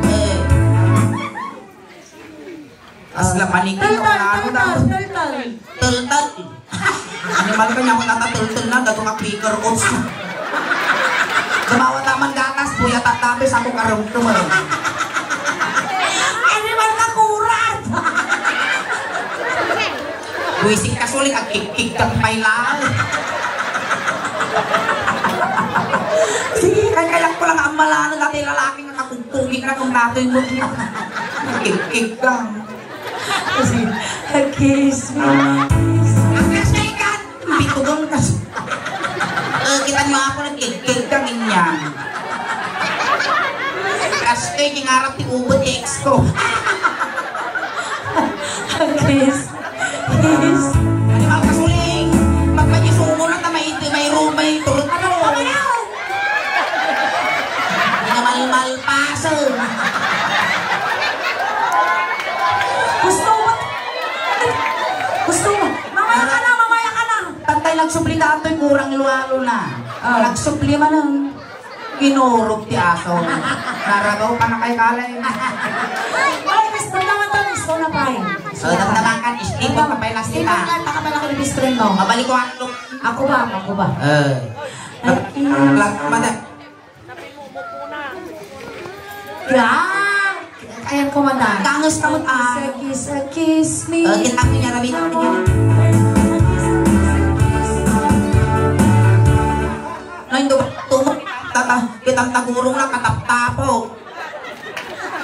Eh. Asla paniki, Tultol, wala ako tultol, daw. Tultol. Tultol. Animal ka niya, kung natatultol na, dato nga flicker oats na. Gumawat naman gatas, buya tatapis, ako karumdum, eh. Animal ka, kurat! Buising ka, suling, agkikig kang pailaan. Sige, kaya ko lang ang malano, dati lalaki nga kakugkugin na kung natoy mo. Agkikig kang. Kasi, kiss me. Ang kasaykan, bitugon ka. Eh, kita niyo ako, nagkikig kang inyan. Kastoy, kingarap ti ubod ti ex ko. Kiss. Kiss. Ano ba, kasuling? Magpagisumo na ta may, may room, may turot. Ano ba yan? Namalmalpasan. Gusto mo? Gusto mo? Mamaya ka na, mamaya ka na. Tantay nagsubli ka, Antoy, kurang lualo na. Ah. Nagsubli man ang Inurog ti aso. Naragaw pa na kay kalay. Ay, gusto naman to, gusto na pa eh. So, damdamakan, istipon ka pa yung Steve, nakita. Ka, takapala ko ni best friend mo. Mabalik ko ang look. Ako ba? Ako ba? Eh. Ay, Lat-, lat-, mada. Yeah! Ayan ko, mada. Kangas ka mo, ah. Kiss, kiss, kiss me. Eh, kita ko niya, Rabi. Ay, do, tumo, tata, kitang tagurong na kataptapo.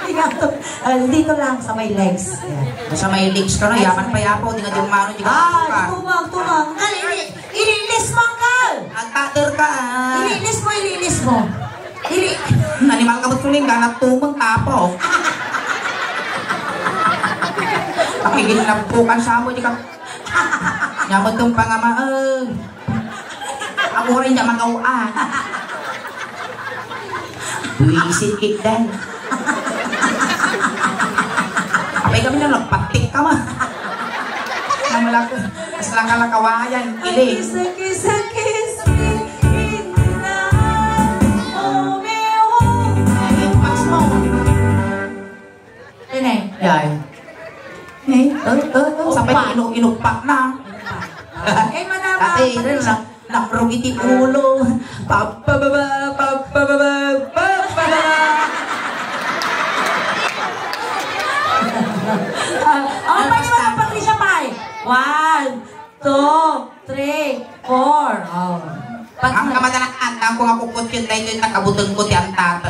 Dito, ah, dito lang sa may legs. Ayan. Sa may legs ka na, yaman pa yapo, di nga di umano, di ka Ah, ka. Tumang, tumang. Dali, ili-, ililis mo, uncle. Ang tather ka, ah. Ililis mo, ililis mo. Ili- Nanimal ka ba tuling, ganat tumang tapo. Pakigil na bukan sa mo, di ka Nya mo itong pangamaeg. Ako rin niya magawa. Buwisit kita. Apay kami na nagpatik ka ma. Namula ko. Mas lang ka lang kawayan. Kiss, kiss, kiss me in the night. Oh, me, oh. Ay, mas mo. Nene. Yay. Ne? Eh, eh, eh, sabay Upa. Inu-, inupak na. Upa. Eh, madama, Dati, Patricia. Rin na, nakrong iti ulo. Papababa, papababa, papababa. Ah, oh, Ano, pwede mo basta? Na, Patricia, pay. One, Two, three, four. Oh. Pag Ang kamadalas antang ko nga kukutyon daytoy, nakabuteng ko ti antata.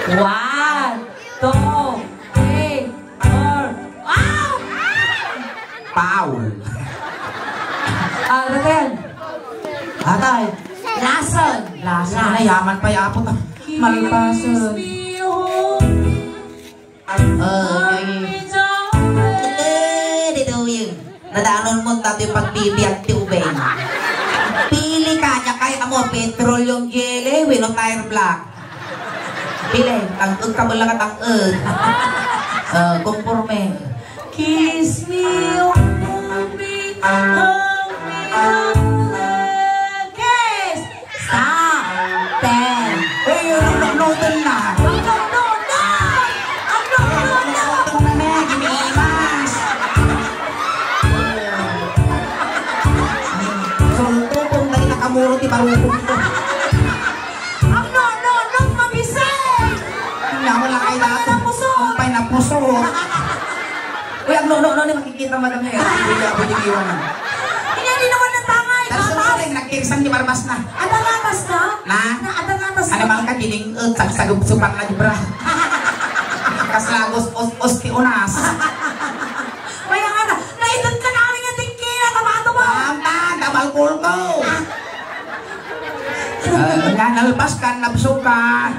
One, two, three, four. Wow! Foul. Ah, Raquel. Atay. Lason. Lason. Ay, yaman pa, yapo ta. Malpason. Ay. Eh, dito yung nadanon mo dati pagbibiag ti ubeng. Pili ka, niya kaya mo, petroleum jelly, wenno tire black. Pili, tangkeg ka mo lang at tangkeg. Eh, konforme. Kiss me, hold me, hold me, hold me. Kiss! Stop! Ten. Uy, ano, no, no, no, na. Ang no, no, no, no! Ang no, no, no! Ang no, no, no! Gimimas! Sulto, kung dali nakamuro ti barukong ko. Ang no, no, no, mabisay! Ang wala kay dato. Ang pay na puso. Uy, ang no, no, no, ni makikita, madam, eh. Hindi niya pwede iwanan. Hindi, hindi naman natangay. Tapos, Papa. Nagkikis San di barbas na? Adda gatas ka? Na? Na, adda gatas ka? Ano man ka, diling, uh, sagsagupsupan na di bra. Kasla agos os-os ti unas. Kaya nga na, naitad ka namin nga tingkina, tamato mo. Tama, tabalkol ko. Ah. Ah, nga nalpas ka, nabsog ka.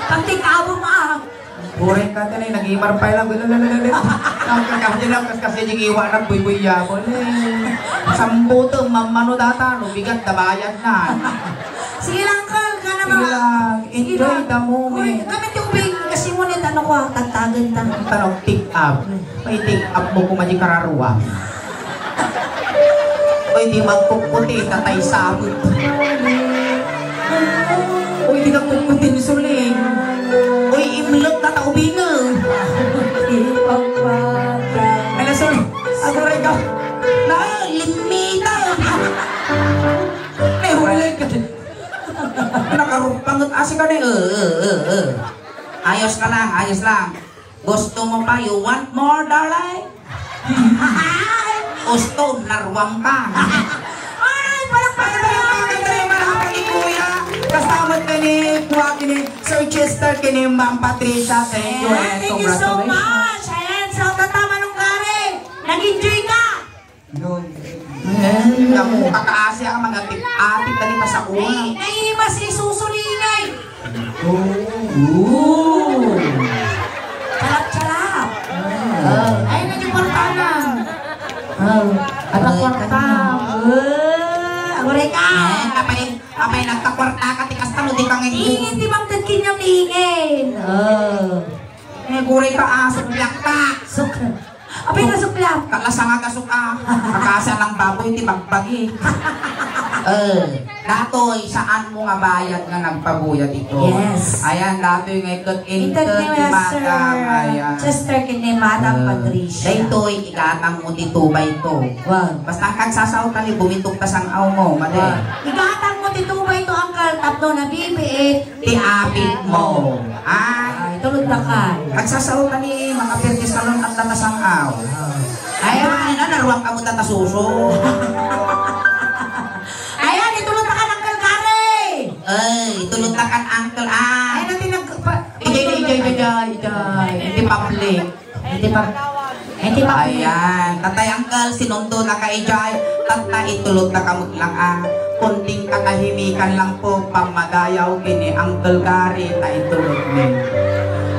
Pagtikabo mo, ah. Uray ka, tanay, nag-imar pa lang. Ang kakasya lang, kas kasi yung iwa na, buy-buy yabon, eh. Sambuto, mamano data, no, bigat, nabayad na. Sige lang, Carl, ka na Sige mga lang, Sige enjoy lang. the moment. Uray, kami yung ubing, kasi mo nito, ano ko, ah, tagtagan ta. Ang tanong, pick up. May take up mo kung madi kararua. Oy, di magkukkuti, tatay sabot. Oy, di ka kukkutin suling. Oy, imlek ka taubinga. Ay, sorry. Aguray ka. Na, limita. Ay, huralay ka. Nakarupangat asi ka na. Eh, eh, eh, eh. Ayos ka lang, ayos lang. Gusto mo pa? You want more, darling? Gusto, naruang ka. Ay, palakpakan tayo! Palakpakan tayo, mga kapatid, kuya. Kasama ka ni, kuya, ni Sir Chester, kini Ma'am Patricia. Thank you and Thank you so congratulations. much. Ayan, sa tatama nung kare. Nag-enjoy ka. Yun. Ayan, naku, pagkaasi ang mga tip-, atik na dito sa una. Ay, ay, mas isusuli nga eh. Oh. Ooh. Charap-charap. Ah. Oh, ay, medyo kwartanan. Oh, ano Ay, kwarta? kanina. Oh, aguray ka. Eh, apay, apay nagkakwarta ka, tikas talo, di ka ngayon. Ingin, di bang tagkinyam ingin? Oh. Eh, guray ka, ah, suklak ka. Suk-, apay nga suklak? Kalasang aga suka. Kakasa ng baboy, ti bagbagi. Eh, datoy, saan mo nga bayad nga nagpabuyat ito? Yes. Ayan, datoy nga ikot Ikot inted ni ni Master Madam. Ayan. Chester kini Madam Eh, Patricia. Daytoy, igatang mo ti two by two. Wow. Basta ang kagsasaw ka ni bumitok ka sang aw mo, madi. Wow. Igatang mo ti two by two, Uncle, tapno nabibiit. Ti apit mo. Ay. Ay, tulod na ka. Agsasaw ka ni mga pirti salon at natasang-aw. Ay, Ay, ay. Ay, na, naruang ka mo tatasuso. Ayan, itulod na ka ng kalkari. Ay, tulod na kan uncle, ah. Ay, natin nag-, pa-, Ijay, ijay, ijay, ijay. Iti public. Iti pa, iti pa. Ayan, tatay uncle, sinundo na ka ijay, tatta itulod na kamut lang, ah. Kunting katahimikan lang po, pamadayaw kini Uncle Gary, ta itulod mi.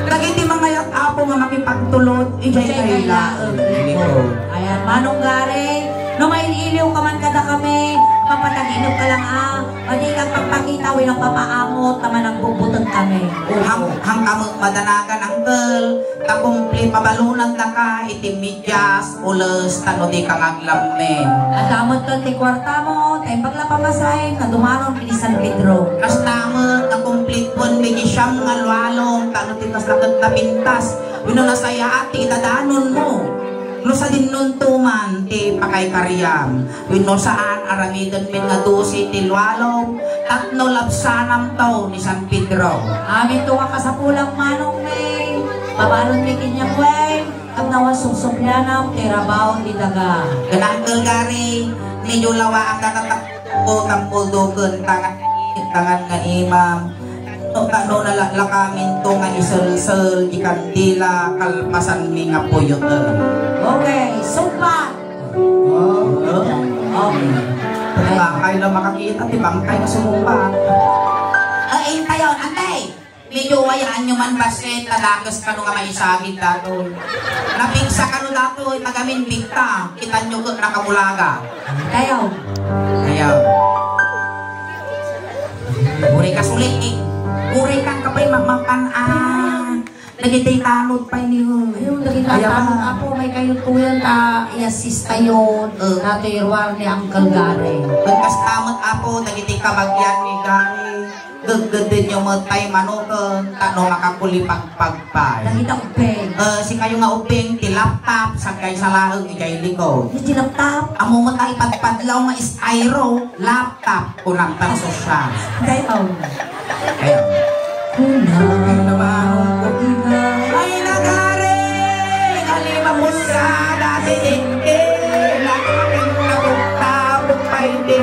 Dagiti mangayat apo nga makipagtulod, ijay Ijay kay kay laeng laeng likod. Ayan, Manong Gary, no mail-iliw ka man kada kami, mapatag-inok ka lang, ah. Madi kang pagpakita, wenno papaamot, ta managbugbuteng kami. Hang, hang kamo madanagan, uncle. Ta kumpli pabalonandaka iti medyas, ules, tano dika nga aglammen. Adda met ken ti kuartamo, ta imbag la pamasahe nga dumaron iti San Pedro. Kasta met, nakumplit wen mi ti siam nga lualom, tano ti kasla ket napintas, wenno nasayaat ti idadanonmo. No sadinnonto man ti pakaykariam, wenno saan, aramidenmin nga dose ti lualom tapno labsanamto ni San Pedro. Aminto nga kasapulam, manongmi, pabalonmi kenkuana, tapno awan subsublianam ti rabaw ti daga. Ken Uncle Gary, medyo lawaam natatak-, O, tampol duken, tangan, tangan nga imam. No, ta-, no, nalaklakaminto nga iselsel, ikandila, kalpasanmi nga puyoten. Okay, sumpa. Oh, oh. Okay. Bangkay na makakita, ti bangkay na sumumpa. Ay, intayon, antay! Medyo wayaanyo man bassit, ta dakes kano nga maisagid datoy. Napigsa kano datoy, tagamin bigta, kitanyo ket nakabulaga. Dayaw. Dayaw. Uray ka sulit, eh. Uray ka, kapay, ma-, mapan-an. Dagiti tanod pay ni, oh. Ayun, dagiti Ayaw. Tanod, apo, may kayutuyan ta, i-assist tayo. Eh. Datoy ruar ni Uncle Gary. Pagkastamot, apo, dagiti kabagian ni Gary. Geggedenyo met pay manuken, ta no makakulipagpag pay. Dagita ubbing. Eh, sikayo nga ubbing, ti laptop, sagkaysa laeng idiay likod. Ti laptop? Ammo met ay padpadlaw nga styro, laptop, kunam ta sosyal. Dayaw. Dayaw. Kunam. Ay, nagari! Halima pulsada, ti tingkil, nakapagtabok pay ti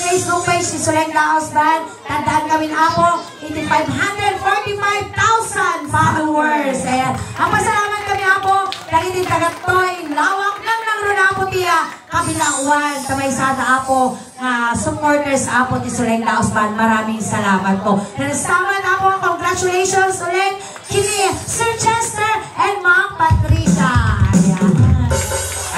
Facebook page ni Suleng Daos Band. Tandaan kami, Apo, iti five hundred forty-five thousand followers. Ayan. Ang pasalamat kami, Apo, dagiti tagattoy, Lawak, nang nangrunapo tiya, kabilawan, ta maysa ta, Apo, nga supporters, Apo, ti Suleng Daos Band. Maraming salamat po. Salamat, Apo. Congratulations, Suleng. Kini Sir Chester and Ma'am Patricia. Ayan.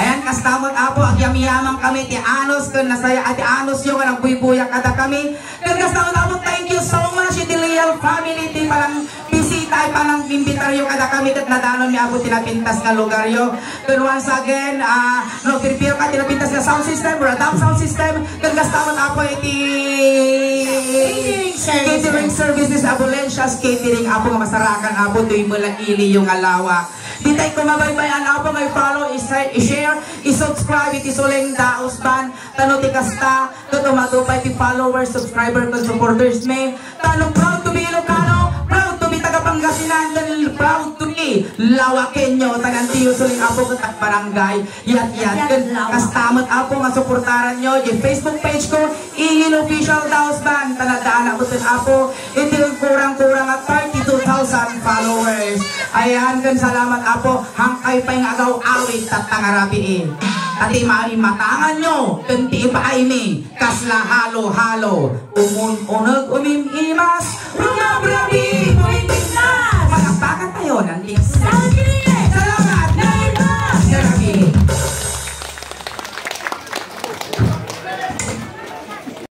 Ayan, kasta met, Apo, agyamyaman kami ti anus ken nasaya-, a, ti anusyo nga nagbuybuya kadakami. Ken kasta met, Apo, thank you so much iti Leal family, ti panangbisita, ay panangimbitaryo kadakami, ket nadanonmi, Apo, ti napintas nga lugaryo. Ken once again, ah, no, pirpir ka ti napintas nga sound system, Radam Sound System, ken kasta met, Apo, iti Catering services. Catering services, Apo, Lencia's Catering, Apo, nga masarakan, Apo, toy met la iliyo nga Lawak. Ditay ko mabaybay-an, Apo, nga i-follow, i-share, i-share, i-subscribe iti Suleng Daos Band. Tano ti kasta, ket umadu pay ti followers, subscriber, ken supporters mi. Tano proud to be Ilocano, proud to be taga Pangasinan, ken proud to be Lawakenyo. Tagan ti Suleng, Apo, ket agbarangay. Yat, yat. Yat, ken Lawak. Kasta met, Apo, nga suportaranyo diay Facebook page ko, Ingin Official Daos Band. Tanaddaan, Apo, ken Apo, iti kurang-kurang a thirty-two thousand followers. Ayan, ken salamat, Apo. Hangkay pay nga agaw-awit tatta nga rabii. Ta ti maimatanganyo, ken ti ipaaymi, kasla halo-halo. Umun-uneg, umim-imas, rumabrabi, umipintas. Palakpakan tayo ng diyes.